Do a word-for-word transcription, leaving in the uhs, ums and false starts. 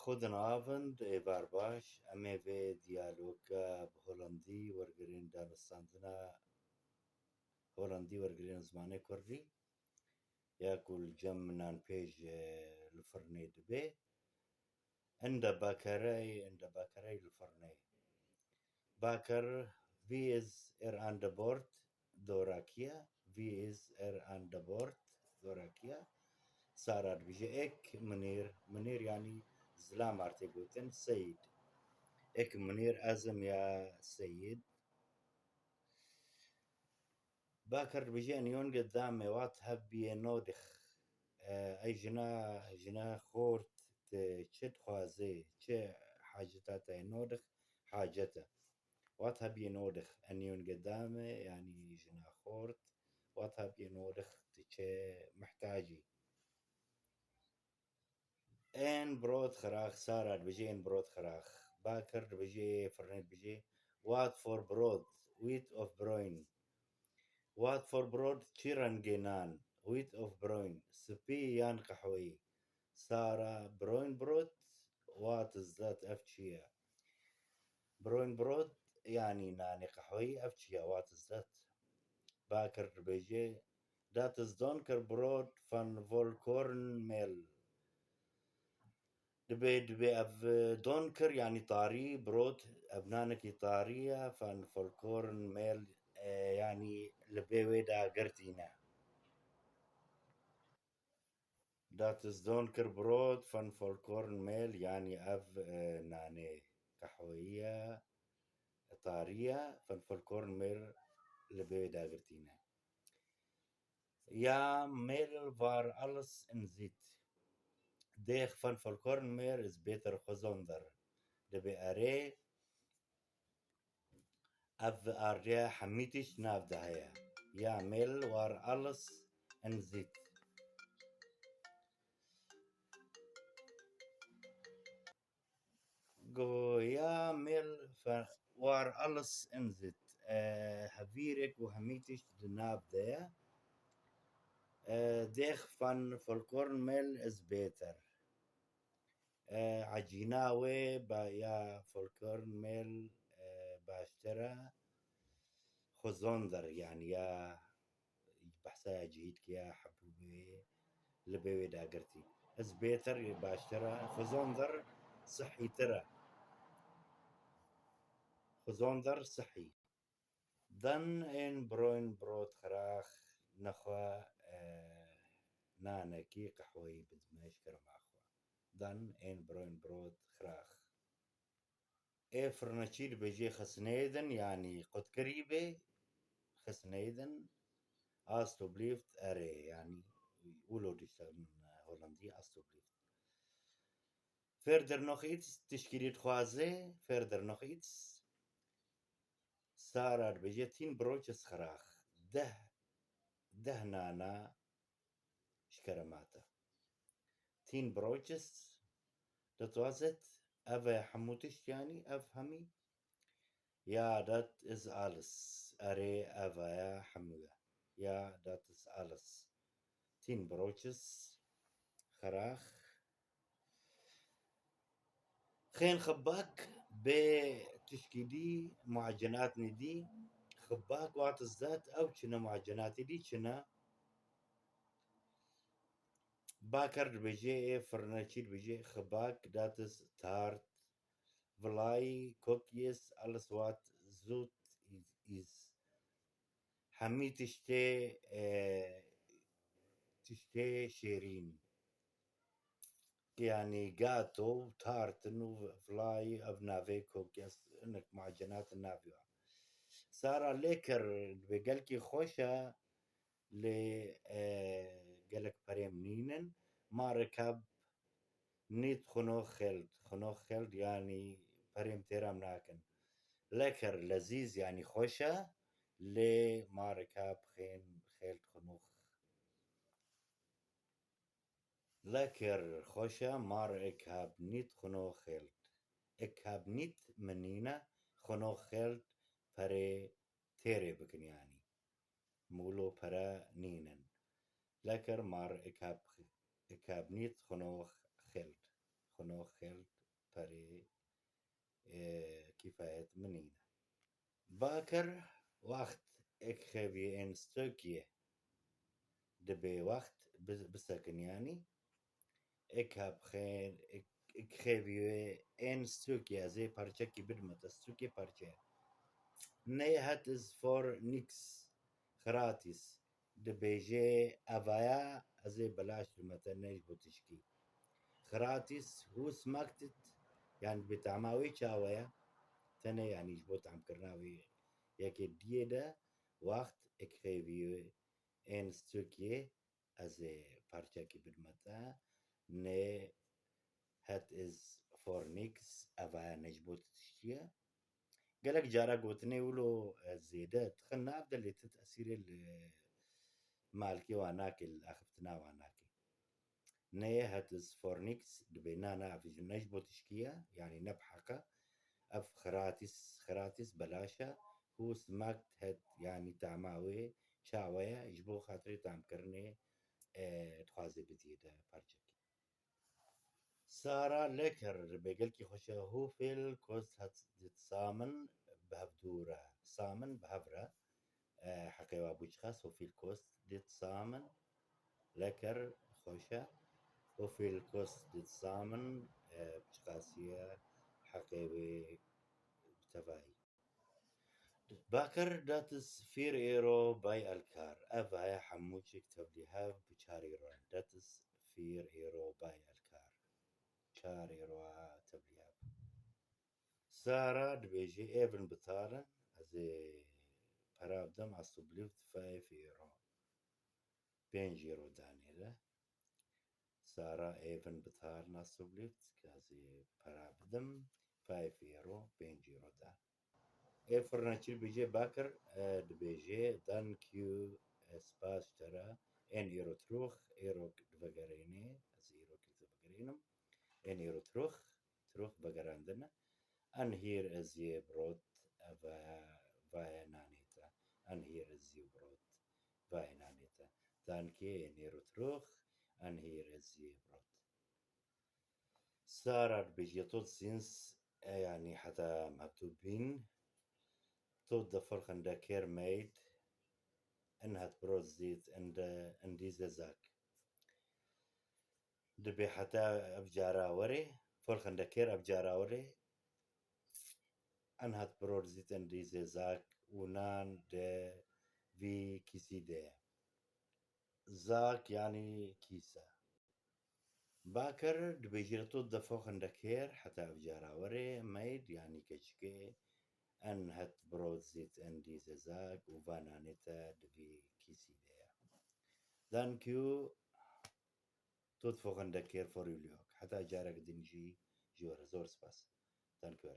Xwe di nav in, êvar baş. Em ê vê diyaloga bi holandî wergirên danistandina holandî wergirên zimanê kurdî ya ku li cem nanpêj, e, li firnê dibe. In de Bäckerei, in de Bäckerei li firnê. Bäcker, wie ist Ihr Angebot? Dorakiya, wie ist Ihr Angebot? Dorakiya. Sara dibêje, ek Munîr, Munîr yanî zilam artê gotin, Seyîd. Ek Munîr, ez im ya Seyîd. Bäcker dibêje, Ennîyonge dame, wat hebîye nodix. E, ey jina, jina xort, tu çi dixwazê, çi haceta te ye? Nodix, hacet e. Wat hebîye nodix, Ennîyonge dame, yanî jina xort, wat hebîye nodix, tu çi mihtacî? En Brot xirax, Sara dibêje, en Brot xirax. Bäcker dibêje, firnê dibêje, wat for Brot, wît of broin. Wat for Brot, çi rengê nan, wît of broin, spî yan qehweyî. Sara, broin Brot, wat is that, ev çi ye? Broin Brot, yanî nanê qehweyî, ev çi ye, wat is that? Bäcker dibêje, dat is Donkerbrot von Vollkornmehl. Dibê, dibê ev, e, donker, yanî tarî, brot, ev nanekî tarî ye, von Vollkornmehl, e, yanî li bê wê de girtî ne. Dat is Donkerbrot von Vollkornmehl, yanî ev, e, nanê qehweyî ye, tarî ye, von Vollkornmehl li bê wê de girtî ne. Ja, Mehl war alles in Sicht. Dêx von Vollkornmehl is beter, xwezonder. Dibê erê, ev ardiye hemî tişt nav de heye. Ja, Mehl war alles in Sicht. Go, ja, Mehl war alles in Sicht. E, hevîrek û hemî tişt di nav de ye. E, dêx von Vollkornmehl is beter. E, ecîna wê ba-, ya Vollkornmehl, e, baştir e. Xwezonder, yanî ya behsa ya cihî dike, ya hebûbê li bê wê dagirtî. Is beter, baştir e. Xwezonder, sihîtir e. Xwezonder, sihî. Dan en broin Brot xirax, nexwe, e, nanekî qehweyî bidime ji kerema xwe. Dan en broin Brot xirax. Ê firneçî dibêjê xisnêdin, yanî qutkirî bê, xisnêdin, alstublieft, erê, yanî, ulo diştin holandî, alstublieft. Verder noch iets, tişkî dî dixwazê, verder noch iets. Sara dibêje, tien broodjes graag, deh, deh nana, ji kerema te. Tien broodjes, dat was it, ev e hemû tişt, yanî ev hemî. Ja, dat is alles. Erê, ev e hemû ye. Ja, dat is alles. Tien broodjes graag. Xên xibak bê tişkî dî, muecenatnî dî. Xibak, wat is dat, ew çi ne, muecenatî dî çi ne? Baker dibêje, ê firneçî dibêje, xibak, dat is tart. Vilay, cookies, alles wat süß is, is. Hemî tiştê, e, tiştê şêrîn. Yanî gato û tartin û vilay, ev navê cookies, hinek muecenat navê wan. Sara, lecker, dibê gelkî xweş e, lê, e, gelek perê min nînin. Marek hab nît xweno xeld. Xweno xeld, yanî perê min têra min nakin. Lecker, lezîz, yanî xweş e, lê marek hab xên xeld xweno. Lecker, xweş e, mar ik hab nît xweno xeld. Ik hab nît, min nîne, xweno xeld, perê têrê bikin, yanî. Mûlo pere nînin. Lecker, mar ik hab, ik hab nît xweno xeld. Xweno geld, perê, e, kifayet min nîne. Bakir, waxt ek xeviye en stökiye. Dibê waxt bi-, bisekin yani. Ek hab xêr, ek, ek xeviye en stökiye, ez ê parçekî bidmete, stökiye parçe. Ne het is for nix gratis. Dibêje evaya ez ê belaş dime te, ne ji bo tişkî. Gratis, hu smaktit, yani bi tama wê çawe ye, tenê yani ji bo tamkirina wê yekê diyê de, waxt ek xêviye en stökiye, ez ê parçekî bidme te, ne het is for nix, evaya ne ji bo tu tiştî ye. Gelek cara gotinê wilo, e, zêde dixin nav de, lê tu tesîrê li malkê wan nake, li axiftina wan nake. Neye het is for nix, dibê na, na, ev ji ne ji bo tişkî ye, yani ne bi heq e. Ev gratis, gratis, belaş e. Hu smaktet, yani tama wê çawe ye, ji bo xatirê tamkirinê, e, dixwaze bidiyê de parçekî. Sara Leker, dibê gelkî xweş e. Hu fêl kost het dit samin bi hev dû re. Samin bi hev re. E, heqê wa bû çiqas? Hu fêl kost dit samin. Leker xweş e. Hu fêl kost dit samin, e, çiqasî ye heqê wê bi tevayî. Bakir, dat is fîr êro bay Elkar. Ev heye hemû çik tevlî hev bi çar êro. Dat is fîr êro bay Elkar. Çar êro tevlî hev. Sara dibêje, evin bital in, ez ê pera bidim, astublift fayf êro. Pênc êro danê de. Sara, evin bital in, astublift, ez ê pera bidim, fayf êro, pênc êro da. Ê firneçî dibêje, Bakir, e, dibêje, dank you, e, spas ji te re, en êro trûx, êro divegerêne, ez êro kî divegerênim, en êro trûx, trûx vegerandine. An hier is je brot, e, va-, vaye nanê te. An hier is je brot, vaye nanê te. Danke, en êro trûx, an hier is je brot. Sara dibêje, tot sins, e, yani heta em hevdû bîn, tot de folgende Kehr meid, en het brot zît en de, en diese Sack. Dibê heta ev cara were, folgende Kehr ev cara were, en het brot zît en diese Sack û nan de vî kîsî de ye. Sack yani kîse. Bakir dibêje, tot de folgende Kehr, heta ev cara were, meid, yani keçikê, en het brot zît en diese Sack û va nanê te di vî kîsî de ye. Danke, tot folgende Kehr, Forüliok. Heta carek din jî ji we re zor spas. Danke.